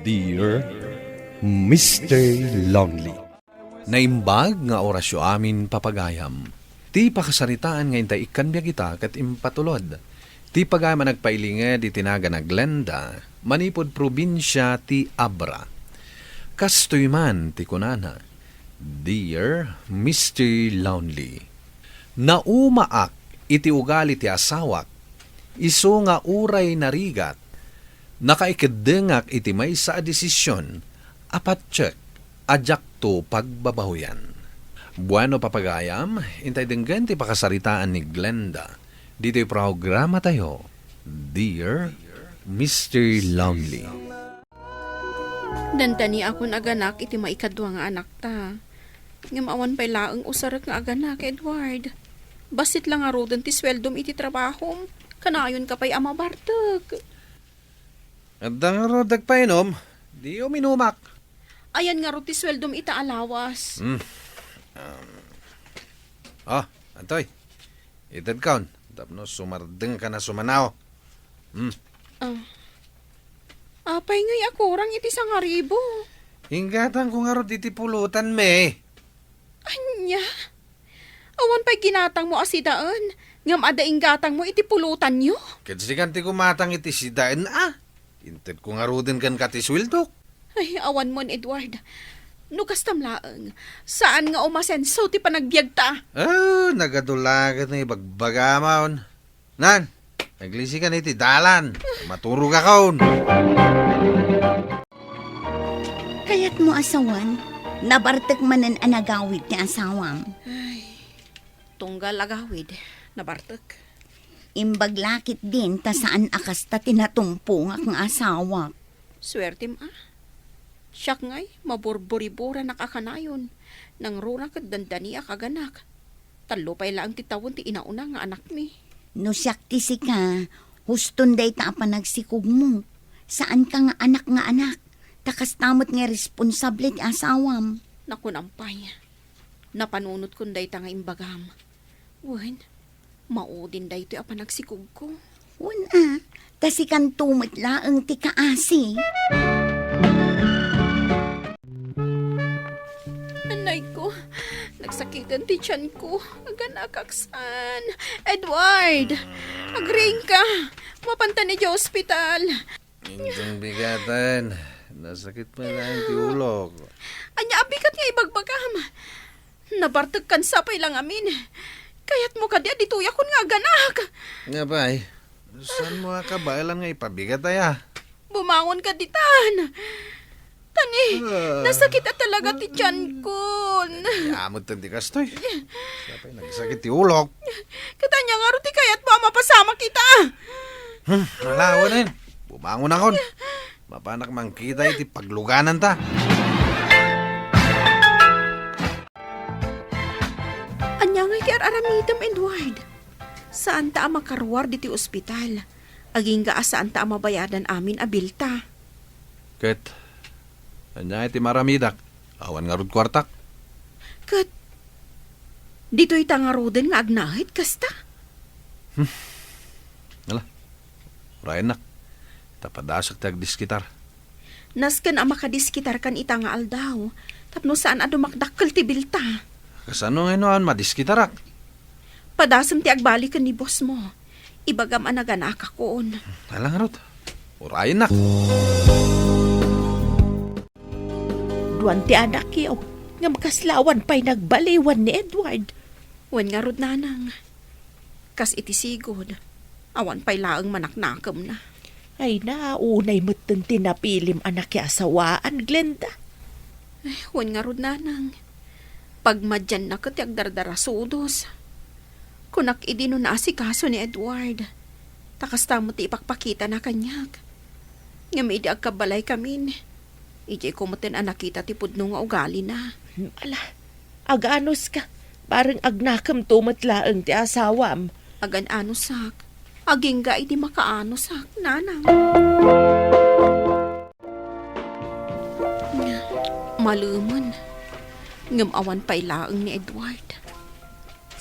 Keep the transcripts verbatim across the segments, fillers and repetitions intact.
Dear Mister Lonely. Naimbag nga orasyo amin, papagayam. Ti pakasaritaan nga intay ikkan biag ita ket impatulod. Ti pagayam a nagpailinged iti nagan a Glenda, manipud probinsia ti Abra. Kastoy man ti kunana, Dear Mister Lonely, naumaak iti ugali ti asawak, isu nga uray narigat, nakaikeddengak iti maysa a desisyon a patiek a diakto pagbabawian. Bueno, papagayam, intay denggen ti pakasaritaan ni Glenda ditoy programatayo, Dear Mister Lonely. Dandaniakon a ganak iti maikadua nga anakta. Ngem awan pay laeng usarek nga aganak, Edward. Bassit la ngaruden ti sueldom iti trabahom. Kanayonka pay a mabartek. Adda ngarud agpainom? Di uminumak. Ayan ngarud ti sueldom ita a lawas. Hmm. Um. Oh, Antoy. Itedkon. Tapno sumardengkan a sumanaw. Hmm. Ah. Apay ngay a kurang iti sangaribu? Inggatangko ngarud iti pulutanmi. Ania? Awan pay ginatangmo a sidaen, ngem adda inggatangmo iti pulutanyo? Ket sikan ti gumatang iti sidaen a. Intedko ngaruden kenka ti sueldok. Ay, awan mon, Edward. No kastam laeng, saan nga umasenso ti panagbiagta? Ah, nagadu la ket nga ibagbagam. Nan, aglisikan iti dalan. Maturogakon. Kayatmo a sawen, nabartek manen a nagawid ti asawam. Ay, tunggal agawid, nabartek. Imbag la ketdin ta saan a kasta ti natumpongak nga asawak. Suertem a. Siak ngay, maburburiburanak a kanayon. Nangruna ket dandaniak a ganak. Tallo pay laeng ti tawen ti inauna nga anakmi. No siak ti sika, huston dayta a panagsikogmo. Saanka nga anak nga anak, ta kasta met nga responsable ti asawam. Nakunam pay. Napanunotkon dayta nga imbagam. Wen, maudin daytoy a panagsikogko. Wen a, ta sikanto met laeng ti kaasi. Anayko, nagsakiten ti tianko. Aganakak saan. Edward, agriingka. Mapanta ni ospital. Inton bigatan, nasakit man laeng ti ulok. Ania a bigat nga ibagbagam? Nabartekkan sapay la ngamin. Kayatmo kadi a ditoyakon nga aganak? Nga pay, saanmo a kabaelan nga ipabigat aya? Bumangon ka ditan. Tani, ah, nasakit a talaga ti tiankon. Amot ti kastoy. Sapay nagsakit ti ulok. Ket ania ngarud ti kayatmo a mapasamak ita? Hmm, ala, awanen. Bumangon akon. Mapanak mangkita iti paglugananta. Ania ngay ti ar-aramidem, Edward? Saanta a makaruar ditoy ospital. Agingga a saanta a mabayadan amin a bilta. Ket, ania ti maaramidak? Awan ngarud kuartak. Ket, ditoy ta ngaruden nga agnaed kasta? Hmm. Ala, urayennak. Ta padasek ti agdiskitar. Nasken a makadiskitarkan ita nga aldaw, tapno saan a dumakdakkel ti bilta. Kasano ngay no awan madiskitarak? Padasem ti agbaliken ni bossmo. Ibagam a naganakakon. Ala ngarud. Urayennak. Duan ti anakyo, ngem kasla awan pay nagbaliwan ni Edward. Wen ngarud, nanang. Kas iti sigud, awan pay laeng manaknakemna. Ay na, unay metten ti napilim a nakiasawaan, Glenda. Ay, wen ngarud, nanang. Pagmadianna ket ti agdardarasudos. Kunak idi no naasikaso ni Edward. Ta kasta met ti ipakpakitana kaniak. Ngem idi agkabbalaykamin, idiayko metten a nakita ti pudno nga ugalina. Hmm, ala, aganuska. Bareng agnakemto met laeng ti asawam. Agan-anusak. Agingga idi makaanusak, nanang. Malemen. Ngem awan pay laeng ni Edward.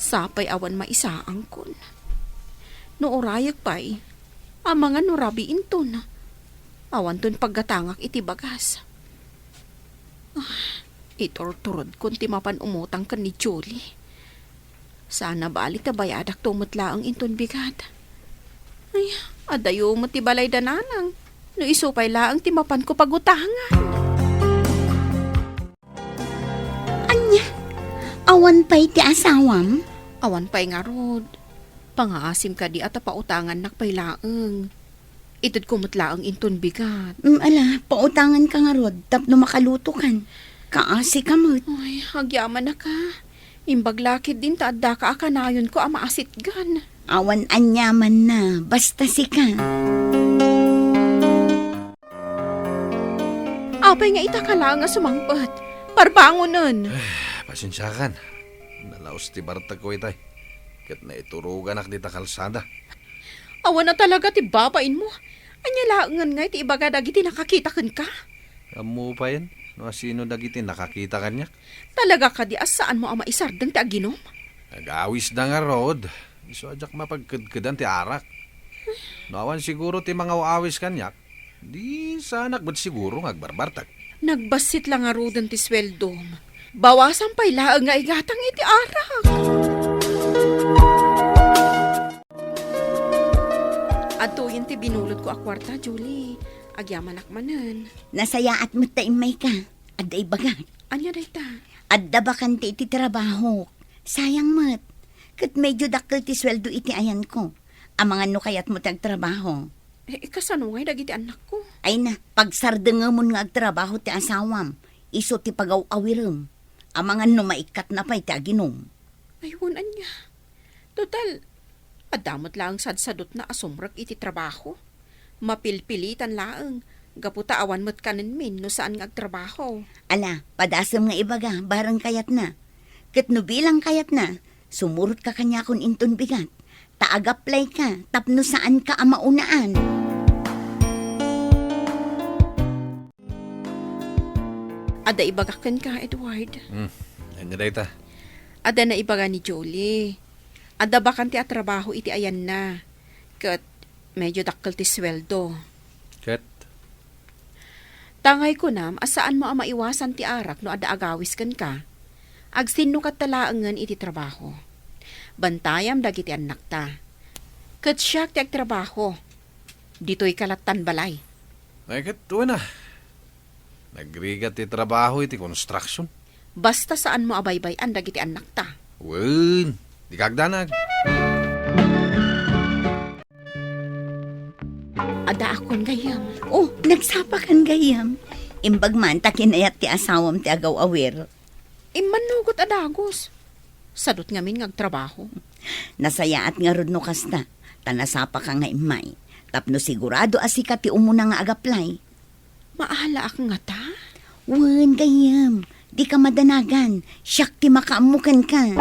Sapay awan maisaangkon. No urayek pay, amangan no rabiinton. Awanton paggatangak iti bagas. Ah, iturturodkon ti mapan umutang ken ni Julie. Saan a bali ta bayadakto met laeng inton bigat. Ay, adayo met ti balay da Nanang. No isu pay laeng ti mapanko pagutangan. Ania? Awan pay ti asawam? Awan pay ngarud. Pangaasim kadi a ta pautangannak pay laeng. Itedko met laeng inton bigat. Mm, ala, pautanganka ngarud tapno makalutokan. Kaasika met. Ay, agyamanak a. Imbag la ketdin ta addaka a kanayonko a maasitgan. Awan aniamanna, basta sika. Apay nga itaka laeng a sumangpet? Parbangonen! Ay, pasensiakan. Nalaos ti bartekko itay. Ket naituroganak dita kalsada. Awan a talaga ti babainmo. Ania laengen ngay ti ibaga dagiti nakakita kenka? Ammo payen no asino dagiti nakakita kaniak. Talaga kadi a saanmo a maisardeng ti aginum? Agawisda ngarud. Isu a diak mapagkedkedan ti arak. No awan siguro ti mangaw-awis kaniak, di saanak met siguro nga agbarbartek. Nagbassit la ngaruden ti sueldom. Bawasan pay laeng nga igatang iti arak. Adtoyen ti binulotko a kuarta, Julie. Agyamanak manen. Nasayaat met ta immayka. Adda ibagak. Ania dayta? Adda bakante iti trabahok. Sayang met. Ket medyo dakkel ti sueldo iti ayanko. Amangan no kayatmo ti agtrabaho. Eh, kasano ngay dagiti annakko? Ay na, pagsardengemon nga agtrabaho ti asawam. Isu ti pagaw-awirem. Amangan no maikkatna pay ti aginum. Ay, wen ania. Total, adda met laeng sadsadutna a sumrek iti trabaho. Mapilpilitan laeng, gapu ta awan met kanenmin no saan nga agtrabaho. Ala, padasem nga ibaga, bareng kayatna. Ket no bilang kayatna, sumurotka kaniakon inton bigat. Ta agaplayka tapno saanka a maunaan. Adda ibagak kenka, Edward. Hmm, ania dayta? Adda naibaga ni Julie. Adda bakante a trabaho iti ayanna. Ket medyo dakkel ti sueldo. Ket? Tangay kunam a saanmo a maiwasan ti arak no adda agawis kenka. Agsinnukatta laengen iti trabaho. Bantayam dagiti annakta. Ket siak ti agtrabaho. Ditoyka lattan balay. Ay, ket wen a. Nagrigat ti trabaho iti construction. Basta saanmo a baybay-an dagiti annakta. Wen, dika agdanag. Addaakon gayyem. Oh, nagsapakan gayyem. Imbag man ta kinayat ti asawam ti agaw-awir. Immannugot a dagus. Sadut ngamin nga agtrabaho. Nasayaat ngarud no kasta, ta nasapaka nga immay. Tapno sigurado a sika ti umuna nga agaplay. Maalaak ngata? Wen, gayyem. Dika madanagan. Siak ti makaammo kenka.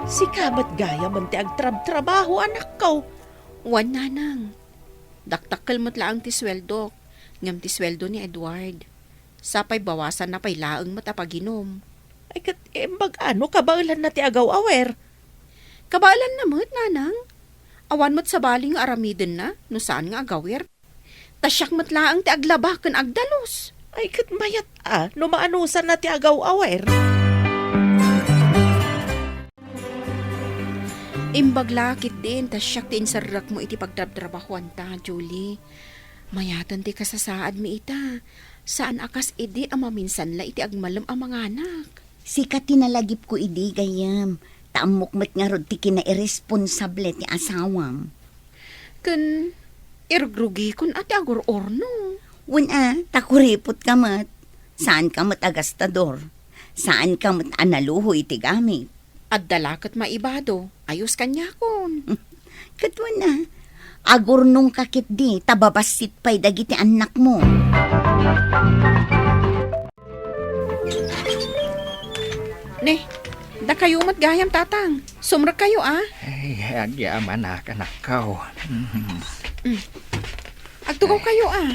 Sika met gayam ti agtrabtrabaho, anakko. Wen, nanang. Dakdakkel met laeng ti sueldok, ngem ti sueldo ni Edward. Sapay bawasanna pay laeng met a paginum. Ay, ket imbag a no kabaelanna ti agaw-awer? Kabaelanna met, nanang. Awan met sabali nga aramidenna no saan nga agawir. Ta siak met laeng ti aglaba ken agdalus. Ay, ket mayat a no maanusanna ti agaw-awer. Imbag la ketdin ta siak ti inserrekmo iti pagtrabtrabahoanta, Julie. Mayaten ti kasasaadmi ita. Saan a kas idi a maminsan la iti agmalem a manganak. Sika ti nalagipko idi, gayyem, ta ammok met ngarud ti kinairesponsable ti asawam. Ken irugrugikon a ti agur-urno. Wen a, ta kuripotka met. Saanka met a gastador. Saanka met a naluho iti gamit. Adda la ket maibado, ayos kaniakon. Ket wen a, agurnongka ketdi ta babassit pay dagiti annakmo. Ne, dakayo met gayam, Tatang. Sumrekkayo, a? Ay, agyamanak, anakko. Mhm. Mm. Agtugawkayo, a?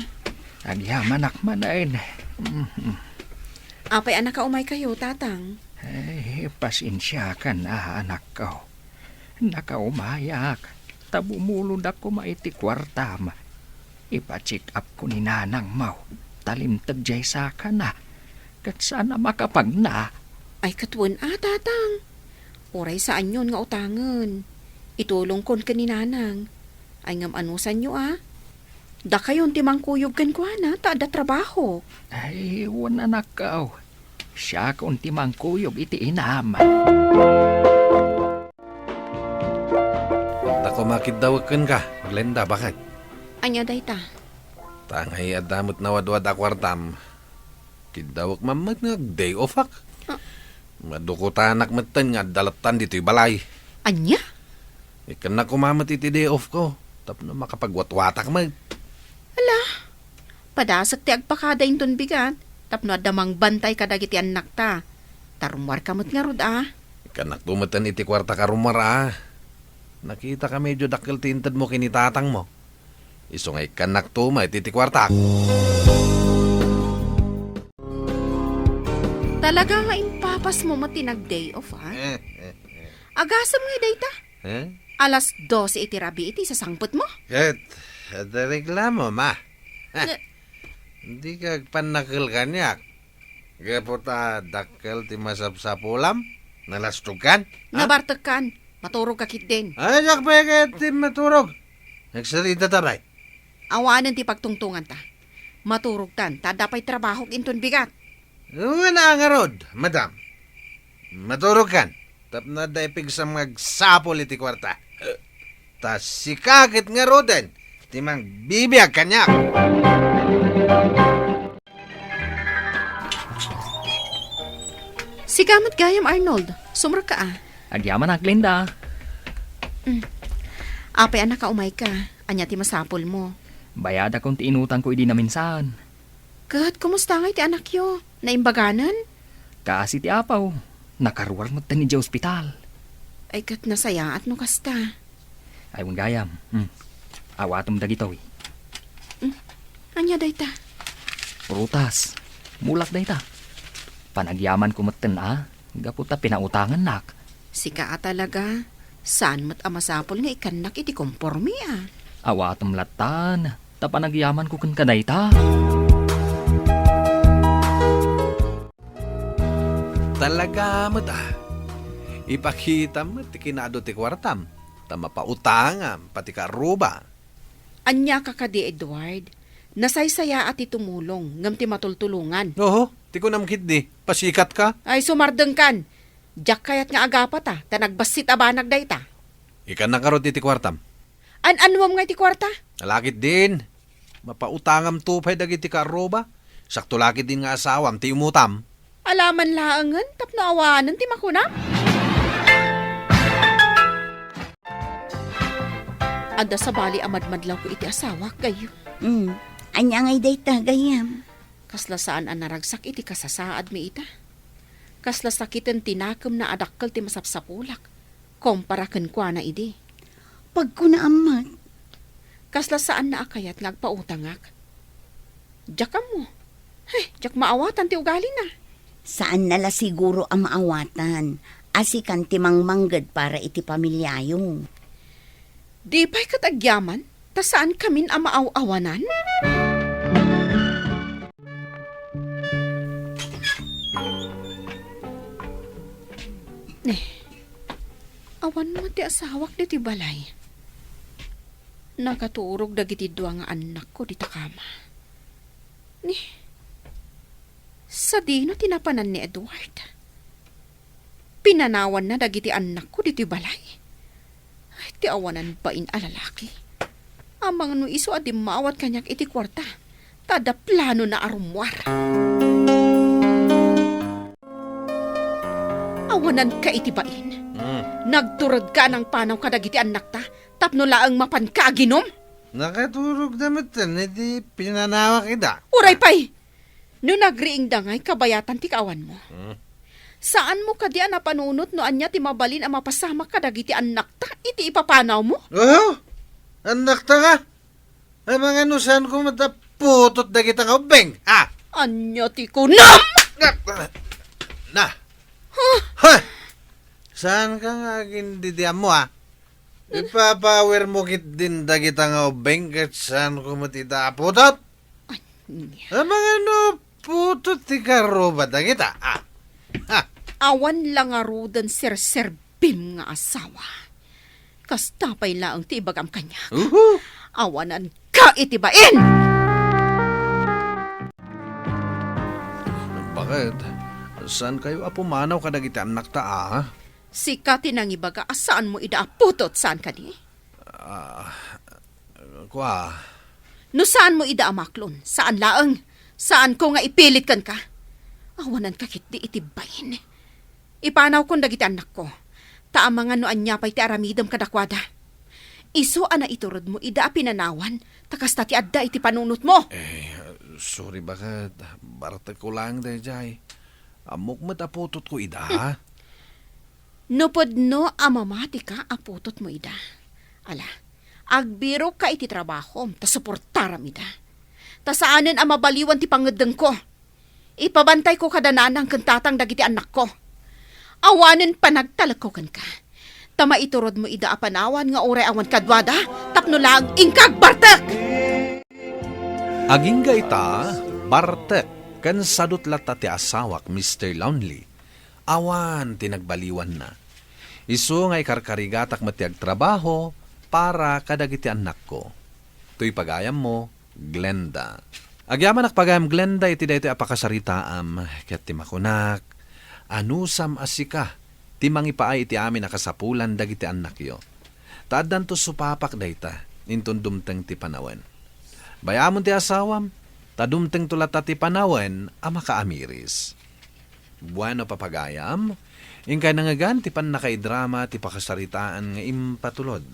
Agyamanak manen. Mhm. Apay a nakaumaykayo, Tatang? Ay, pasensiakan a, anakko. Nakaumayak. Ta bumulondak koma iti kuartam. Ipa-check up ko ni nanangmo. Ta limteg jay sakana. Ket saan a makapagna. Ay, ket wen a, Tatang. Uray saanyon nga utangen. Itulongkon ken ni Nanang. Ay, ngem anusanyo a? Dakayon ti mangkuyog kenkuana ta adda trabaho. Ay, wen, anakko. Siakon ti mangkuyog iti inam. Ta koma kiddawek kenka, Glenda, baket. Ania dayta? Ta ngay adda met nawadwad a kuartam. Kiddawek man met nga ag-day off-ak. Ah. Madukutanak metten nga adda lattan ditoy balay. Ania? Ikkannak koma met iti day off ko, tapno makapagwatwatak met. Ala, padasek ti agpakada inton bigat, tapno adda mangbantay kadagiti annakta. Ta rummuarka met ngarud a. Ikkannak to metten iti kuartak a rummuar a. Nakitaka medyo dakkel ti intedmo ken ni tatangmo. Isu nga ikkannak to met iti kuartak. Talaga nga impapasmo met ti nag-day off, a? Agasem ngay dayta? Eh? Alas dose iti rabii ti sasangpetmo? Ket, adda reklamo, ma. Nga- Dika agpannakel kaniak. Gapu ta dakkel ti masapsapulam? Nalastogkan? Ha? Nabartekkan. Maturogka ketdin. Ay, diak pay ket ti maturog. Nagsaritata pay. Awanen ti pagtungtonganta. Maturogtan, ta adda pay trabahok inton bigat. Wen a ngarud, madam. Maturogkan. Tapno adda ipigsam nga agsapul iti kuarta. Ta sika ket ngaruden ti mangbibiag kaniak. Sika met gayam, Arnold. Sumrekka a. Agyamanak, Glenda. Mm. Apay a nakaumayka? Ania ti masapulmo? Bayadakon ti inutangko idi naminsan. Ket kumusta ngay ti anakyo? Naimbaganen? Kaasi ti apaw. Nakaruar metten idiay ospital. Ay, ket nasayaat no kasta. Ay, wen gayam. Hmm. Awatem dagitoy. Hmm. Ania dayta? Prutas. Mulak dayta. Panagyamanko metten a, gapu ta pinautangannak. Sika a talaga. Saan met a masapul nga ikannak iti komporme a. Awatem lattan, ta panagyamanko kenka dayta. Talaga met a. Ipakitam met ti kinaadu ti kuartam, ta mapautangam pati kaarruba. Ania ka kadi, Edward? Nasaysayaat ti tumulong, ngem ti matultulongan. Oho, ti kunam ketdi, pasikatka. Ay, sumardengkan. Diak kayat nga agapata, ta nagbassit a banag dayta. Ikannak ngarud iti kuartam. An-annuam nga iti kuarta? Ala ketdin. Mapautangamto pay dagiti kaarruba. Sakto la ketdin nga asawam ti imutam. Ala man laengen tapno awanen ti makunam. Adda sabali a madmadlawko iti asawak, gayyem. Hmm. Ania ngay dayta, gayyem? Kasla saan a naragsak iti kasasaadmi ita. Kasla sakiten ti nakemna a dakkel ti masapsapulak kompara kenkuana idi. Pagkunaam met. Kasla saanna a kayat nga agpautangak. Diak ammo. Ay, diak maawatan ti ugalina. Saanna la siguro a maawatan. Asikan ti mangmangged para iti pamiliayo. Di pay ket agyaman, ta saankamin a maaw-awanan? Ne, awan met ti asawak ditoy balay. Nakaturog dagiti dua nga annakko dita kama. Ni, sadino ti napanan ni Edward? Pinanawanna dagiti annakko ditoy balay. Ay, ti awanan bain a lalaki. Amangan no isu a dimmawat kaniak iti kuarta, ta adda planona a rummuar. Awananka iti bain. Hmm. Nagturedka a nangpanaw kadagiti annakta, tapno laeng mapanka aginum. Nakaturogda metten iti pinanawak ida. Uray pay! No nagriingda ngay kabayatan ti kaawanmo. Hmm. Saanmo kadi a napanunot no ania ti mabalin a mapasamak kadagiti annakta iti ipapanawmo? Oh? Annakta nga? Amangan no saanko met a putot dagita nga ubbing, ha? Ania ti kunam? Na, na. Huh? Ha? Saanka nga agindidiammo, ha? Ipapaawir mo ketdin dagita nga ubing ket saanko met ida a putot? Ania? Amangan no putot ti karuba dagita, ah. Ha. Awan la ngaruden serserbim nga asawa. Kasta pay laeng ti ibagam kaniak. Uhu. Awananka iti bain! Bakit? Saankayo a pumanaw kadagiti annakta, a? Sika ti nangibaga a saanmo ida a putot, saan kadi? Ah, kua. No saanmo ida a maklon, saan laeng. Saanko nga ipilit kenka. Awananka ketdi iti bain. Ipanawkon dagiti annakko. Ta amangan no ania pay ti aramidem kadakuada. Isu a naituredmo ida a pinanawan, ta kasta ti adda iti panunotmo. Eh, sorry, bakit? Bartekko laeng daydiay. Ammok met a putotko ida, ha? No pudno a mamatika a putotmo ida. Ala, agbirokka iti trabahom, ta suportaram ida. Ta saanen a mabaliwan ti pangeddengko. Ipabantayko kada nanang ken tatang dagiti annakko. Awanen panagtalekko kenka. Ta maiturodmo ida a panawan nga uray awan kaduada, tapno laeng inka agbartek! Agingga ita, bartek, ken sadut latta ti asawak, Mister Lonely. Awan ti nagbaliwanna. Isu nga ikarkarigatak met ti agtrabaho para kadagiti annakko. Toy pagayammo, Glenda. Agyamanak pagayam, Glenda, iti daytoy a pakasaritaam, ket ti makunak, anusam a sika ti mangipaay iti amin a kasapulan dagiti annakyo. Ta addanto supapak dayta, inton dumteng ti panawen. Bay-amon ti asawam, ta dumtengto latta ti panawen a makaamiris. Bueno, papagayam, inkay nangngegan ti pannakaidrama ti pakasaritaan nga impatulod.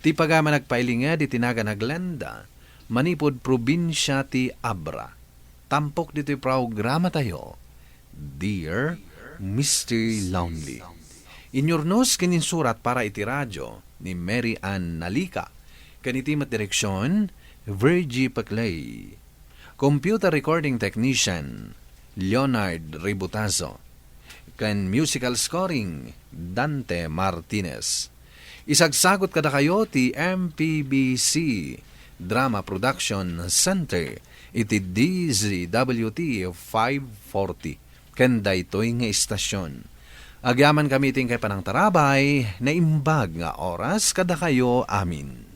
Ti pagayam a nagpailinged iti nagan a Glenda, manipud probinsia ti Abra. Tampok ditoy programatayo, Dear Mister Lonely. Inyurnos ken insurat para iti radio ni Mary Ann Nalica, ken iti met direksion, Virgie Paclay. Computer recording technician, Leonard Ributazo. Ken musical scoring, Dante Martinez. Isagsagut kadakayo ti M P B C Drama Production Center iti D Z W T five forty ken daytoy nga istasyon. Agyamankami iti inkay panangtarabay, naimbag nga oras kadakayo amin.